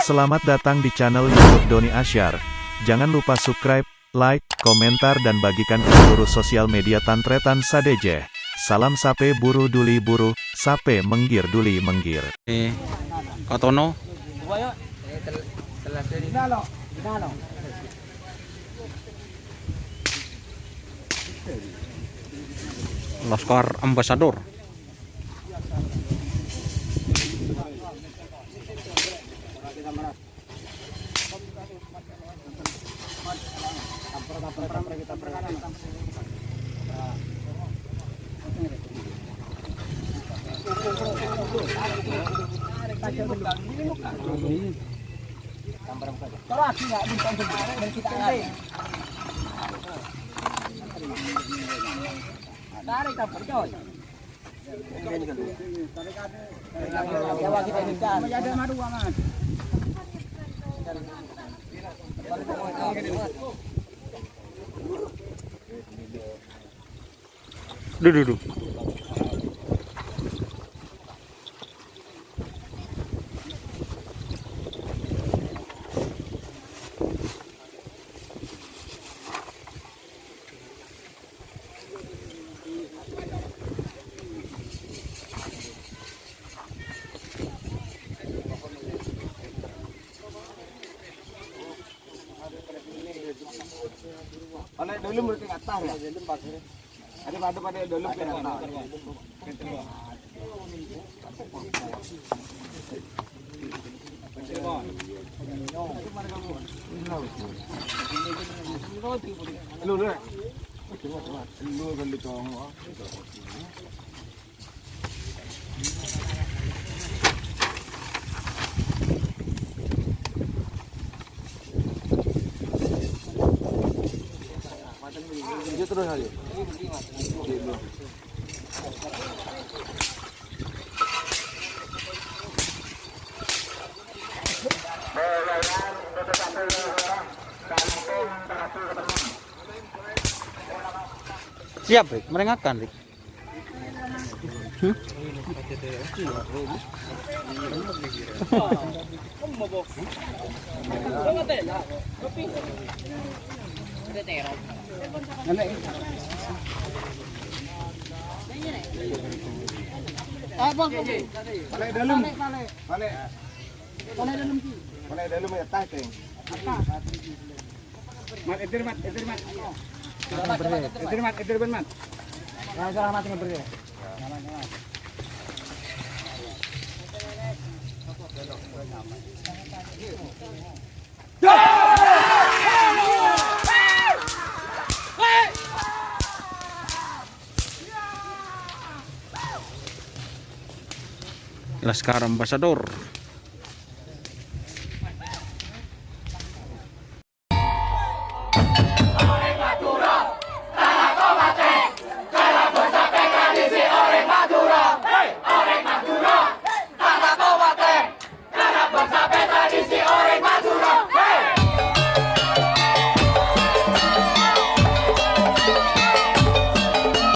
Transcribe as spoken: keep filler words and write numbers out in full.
Selamat datang di channel YouTube Doni Asyar. Jangan lupa subscribe, like, komentar, dan bagikan ke seluruh sosial media tan-tarètan sadhâjâ. Salam sapè buru duli buru, sapè mèngghir duli mèngghir. Eh, Katono. Laskar Ambasador. Duh, duh, duh. Olle dulu mesti ngatas ya. Ada pada pada dulu ke atas. Lu, lu. Lu kan ditongok. Siap, Rik. Merengahkan, Rik. Balik dalem. Balik. Balik dalem ya, tas, Teng. Mat, edir, Mat, edir, Mat. Edir, Mat, edir, ben, Mat. Ya, salah, Mat, edir, ya. Laskar Ambasador.